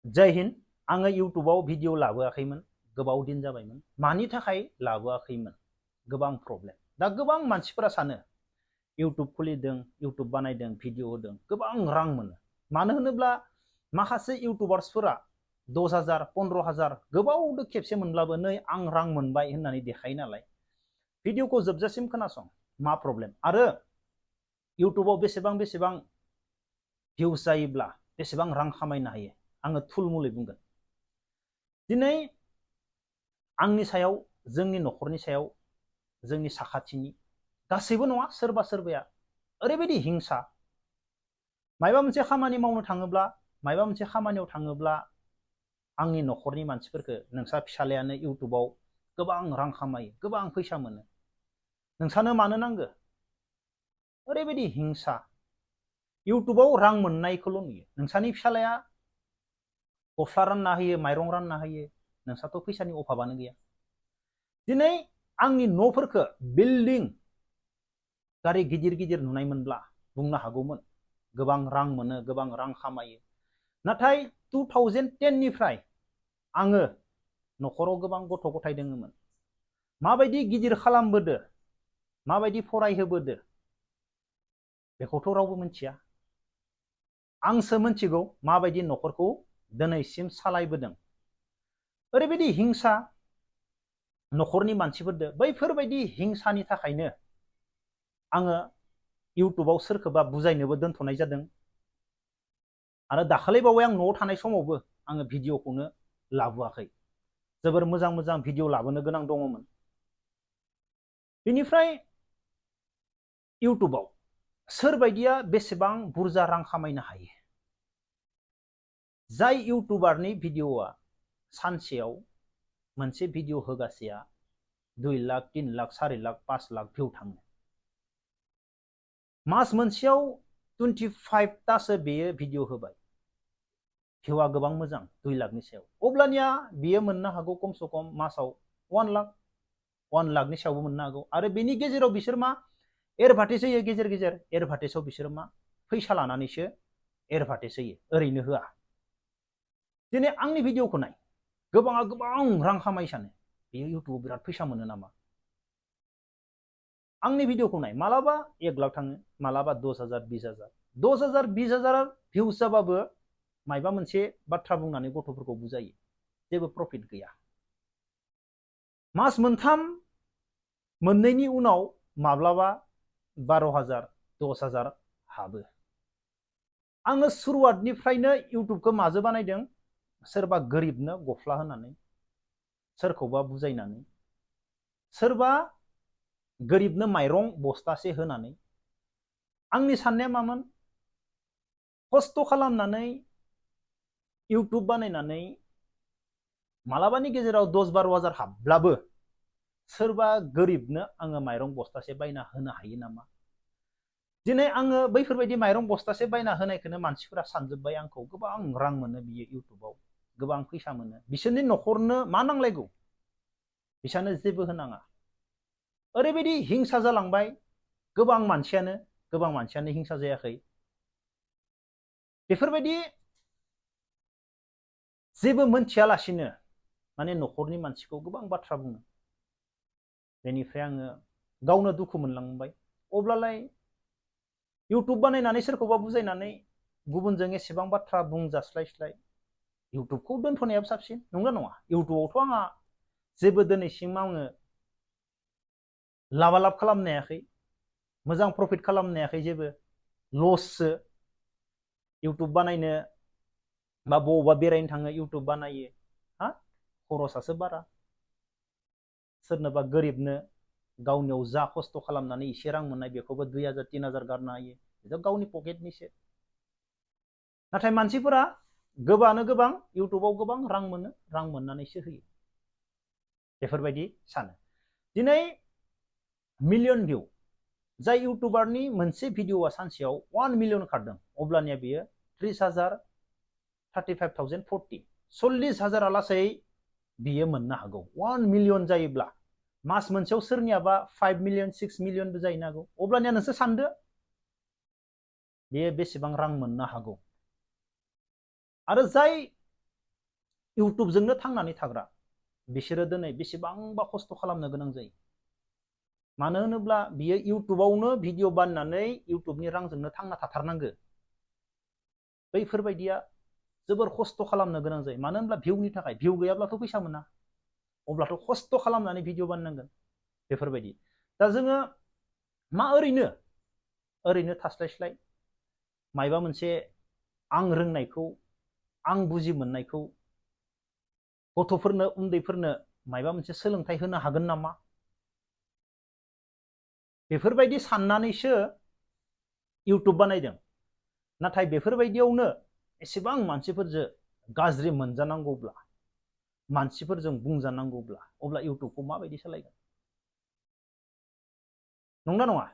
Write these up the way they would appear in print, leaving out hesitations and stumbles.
जय हिन्द। आङो इउटुबाव भिडिअ लाबोआखैमोन, गोबाव दिन जाबायमोन। मानि थाखाय लाबोआखैमोन? गोबां प्रब्लेम। दा गोबां मानसिफोरा सानो इउटुब खुलिदों, इउटुब बानायदों, भिडिअ होदों, गोबां रां मोनो। मानो होनोब्ला माखासे इउटुबार्सफोरा 10,000 15,000 गोबावदो खेबसे मोनब्लाबो नै आं रां मोनबाय होननानै देखायो नालाय। भिडिअखौ जोबजासिम खोनासं, मा प्रब्लेम आरो इउटुबाव बेसेबां भिउस जायोब्ला बेसेबां रां खामायनो हायो आङो थुलमुलै बुंगोन। दिनै आंनि सायाव, जोंनि न'खरनि सायाव, जोंनि साखाथिनि गासैबो नङा, सोरबा सोरबाया ओरैबायदि हिंसा, मायबा मोनसे खामानि मावनो थाङोब्ला, मायबा मोनसे खामानियाव थाङोब्ला आंनि न'खरनि मानसिफोरखौ नोंसा फिसालायानो इउटुबाव गोबां रां खामायो, गोबां फैसा मोनो, नोंसानो मानो नांगौ? ओरैबायदि हिंसा। इउटुबाव रां मोननायखौल' नुयो। नोंसानि फिसालाया गस्ला रानना होयो, माइरं रानना होयो, नोंसाथ' फैसानि अभाबानो गैया। दिनै आंनि न'फोरखौ बिल्डिं गारि गिदिर गिदिर नुनायमोनब्ला बुंनो हागौमोन गोबां रां मोनो, गोबां रां खामायो। नाथाय 2010 निफ्राय आङो न'खराव गोबां गथ' गथाय दोङोमोन। माबायदि गिदिर खालामबोदो, माबायदि फरायहोबोदो बेखौथ' रावबो मिथिया। आंसो मिथिगौ माबायदि न'खरखौ दिनैसिम सालायबोदों। ओरैबायदि हिंसा न'खरनि मानसिफोरदो। बैफोरबायदि हिंसानि थाखायनो आङो इउटुबाव सोरखौबा बुजायनोबो दोनथ'नाय जादों। आरो दाखालि बावै आं न'आव थानाय समावबो आङो भिडिअखौनो लाबोआखै। जोबोर मोजां मोजां भिडिअ लाबोनो गोनां दङमोन। बेनिफ्राय इउटुबाव सोरबायदिया बेसेबां बुरजा रां खामायनो हायो? जाय इउटुबारनि भिडिअआ सानसेयाव मोनसे भिडिअ होगासेया 2 लाख 3 लाख 4 लाख 5 लाख भिउ थाङो। मास मोनसेयाव 25तासो बेयो भिडिअ होबाय, भिउआ गोबां मोजां, 2 लाखनि सायाव। अब्लानिया बियो मोननो हागौ खमसे खम मासाव 1 लाखनि सायावबो मोननो हागौ। आरो बेनि गेजेराव बिसोर मा एडभार्टाइज होयो, गेजेर गेजेर एडभार्टाइजआव बिसोर मा फैसा लानानैसो एडभार्टाइज होयो, ओरैनो होआ। दिनै आंनि भिडिअखौ नाय, गोबाङा गोबां रां खामाय सानो बेयो इउटुबाव बिराद फैसा मोनो नामा? आंनि भिडिअखौ नाय, मालाबा 1 लाख थाङो, मालाबा 10,000 20,000 10,000 20,000 भिउस जाबाबो मायबा मोनसे बाथ्रा बुंनानै गथ'फोरखौ बुजायो, जेबो प्रफिट गैया। मास मोनथाम मोननैनि उनाव माब्लाबा 12,000 10,000 हाबो। आङो सुरुवातनिफ्रायनो इउटुबखौ माजों बानायदों? सोरबा गोरिबनो गस्ला होनानै, सोरखौबा बुजायनानै, सोरबा गोरिबनो माइरं बस्थासे होनानै। आंनि साननाया मामोन? खस्थ' खालामनानै इउटुब बानायनानै मालाबानि गेजेराव 10-12,000 हाबब्लाबो सोरबा गोरिबनो आङो माइरं बस्थासे बायना होनो हायो नामा? दिनै आङो बैफोरबायदि माइरं बस्थासे बायना होनायखौनो मानसिफोरा सानजोब्बाय आंखौ गोबां रां मोनो बियो इउटुबाव, गोबां फैसा मोनो। बिसोरनि न'खरनो मा नांलायगौ? बिसोरनो जेबो होनाङा। ओरैबायदि हिंसा जालांबाय। गोबां मानसियानो हिंसा जायाखै। बेफोरबायदि जेबो मोनथियालासिनो माने न'खरनि मानसिखौ गोबां बाथ्रा बुङो। बेनिफ्राय आङो गावनो दुखु मोनलांबाय। अब्लालाय इउटुब बानायनानै सोरखौबा बुजायनानै गुबुनजों एसेबां बाथ्रा बुंजास्लायस्लाय इउटुबखौ दोनथ'नायाबो साबसिन, नंगौना नङा? इउटुबावथ' आंहा जेबो दिनैसिम आङो लाबालाब खालामनो हायाखै, मोजां प्रफिट खालामनो हायाखै, जेबो लससो। इउटुब बानायनो बा बबावबा बेरायनो थाङो इउटुब बानायो, हा खरसासो बारा। सोरनोबा गोरिबनो गावनियाव जा खस्थ' खालामनानै एसे रां मोननाय बेखौबो 2,000 3,000 गारनो हायो, बेथ' गावनि पकेटनिसो। नाथाय मानसिफोरा गोबाङानो गोबां इउटुबाव गोबां रां मोनो, रां मोननानैसो होयो, बेफोरबायदि सानो। दिनै मिलियन भिउ जाय इउटुबारनि मोनसे भिडिअआ सानसेयाव 1 मिलियन खारदों, अब्लानिया बियो 30,000 35,000 40 40,000 लासै बियो मोननो हागौ। 1 मिलियन जायोब्ला मास मोनसेयाव सोरनियाबा 5 मिलियन 6 मिलियनबो जाहैनो हागौ। अब्लानिया नोंसोर सानदो बेयो बेसेबां रां मोननो हागौ। आरो जाय इउटुबजोंनो थांनानै थाग्रा बिसोरो दिनै बेसेबांबा खस्थ' खालामनो गोनां जायो। मानो होनोब्ला बियो इउटुबावनो भिडिअ बानायनानै इउटुबनि रांजोंनो थांना थाथारनांगो। बैफोरबायदिया जोबोर खस्थ' खालामनो गोनां जायो। मानो होनब्ला भिउनि थाखाय, भिउ गैयाब्लाथ' फैसा मोना। अब्लाथ' खस्थ' खालामनानै भिडिअ बानायनांगोन बेफोरबायदि। दा जोङो मा ओरैनो थास्लायस्लाय मायबा मोनसे आं रोंनायखौ, आं बुजि मोननायखौ गथ'फोरनो, उन्दैफोरनो मायबा मोनसे सोलोंथाइ होनो हागोन नामा, बेफोरबायदि साननानैसो इउटुब बानायदों। नाथाय बेफोरबायदियावनो एसेबां मानसिफोरजों गाज्रि मोनजानांगौब्ला, मानसिफोरजों बुंजानांगौब्ला, अब्ला इउटुबखौ माबायदि सालायगोन? नंना नङा?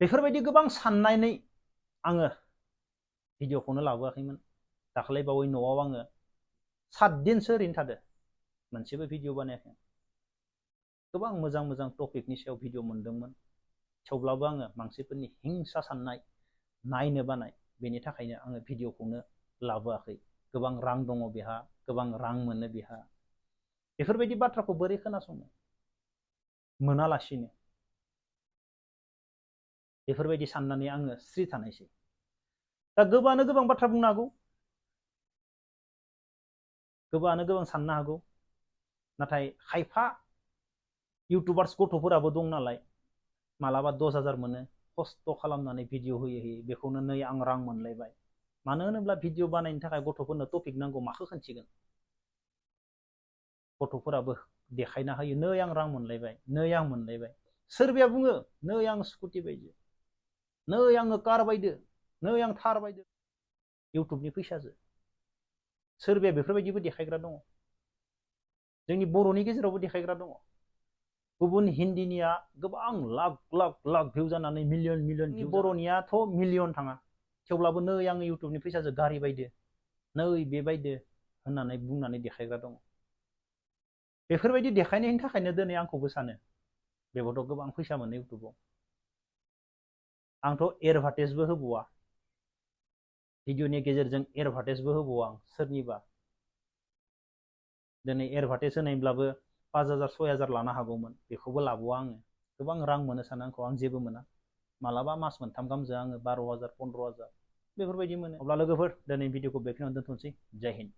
बेफोरबायदि गोबां साननानै आङो भिडिअखौनो लाबोआखैमोन। दाखालि बावै न'आव आङो 7 दिनसो ओरैनो थादो, मोनसेबो भिडिअ बानायाखै। गोबां मोजां मोजां टपिकनि सायाव भिडिअ मोनदोंमोन, थेवब्लाबो आङो मानसिफोरनि हिंसा साननाय, नायनो बानाय, बेनि थाखायनो आङो भिडिअखौनो लाबोआखै। गोबां रां दङ बेहा, गोबां रां मोनो बेहा, बेफोरबायदि बाथ्राखौ बोरै खोनासंनो मोनालासिनो? बेफोरबायदि साननानै आङो स्रि थानायसै। दा गोबाङानो गोबां बाथ्रा बुंनो हागौ, गोबाङानो गोबां साननो हागौ, नाथाय खायफा इउटुबार्स गथ'फोराबो दं नालाय, मालाबा 10,000 मोनो, खस्थ' खालामनानै भिडिअ होयै होयै बेखौनो नै आं रां मोनलायबाय। मानो होनोब्ला भिडिअ बानायनो थाखाय गथ'फोरनो टपिक नांगौ, माखौ खोन्थिगोन? गथ'फोराबो देखायना होयो, नै आं रां मोनलायबाय, नै आं मोनलायबाय। सोरबाया बुङो, नै आं स्कुटि बायदो, नै आङो कार बायदो, नै आं थार बायदो, इउटुबनि फैसाजो। सोरबाया बेफोरबायदिबो देखायग्रा दङ। जोंनि बर'नि गेजेरावबो देखायग्रा दङ। गुबुन हिन्दीनिया गोबां लाख लाख लाख भिउ जानानै मिलियन मिलियन भिउ। बर'नियाथ' मिलियन थाङा, थेवब्लाबो नै आङो इउटुबनि फैसाजो गारि बायदो, नै बेबायदो होननानै बुंनानै देखायग्रा दङ। बेफोरबायदि देखायनायनि थाखायनो दिनै आंखौबो सानो, बेबोथ' गोबां फैसा मोनो इउटुबाव। आंथ' एडभार्टाइजबो होबावा, भिडिअनि गेजेरजों एडभार्टाइजबो होबावा आं सोरनिबा। दिनै एडभार्टाइज होनायब्लाबो 5,000 6,000 लानो हागौमोन, बेखौबो लाबावा आङो। गोबां रां मोनो सानो आंखौ, आं जेबो मोना। मालाबा मास मोनथाम गाहामजों आङो 12,000 15,000 बेफोरबायदि मोनो। अब्ला लोगोफोर, दिनै भिडिअखौ बेखिनियावनो दोनथ'नोसै। जय हिन्द।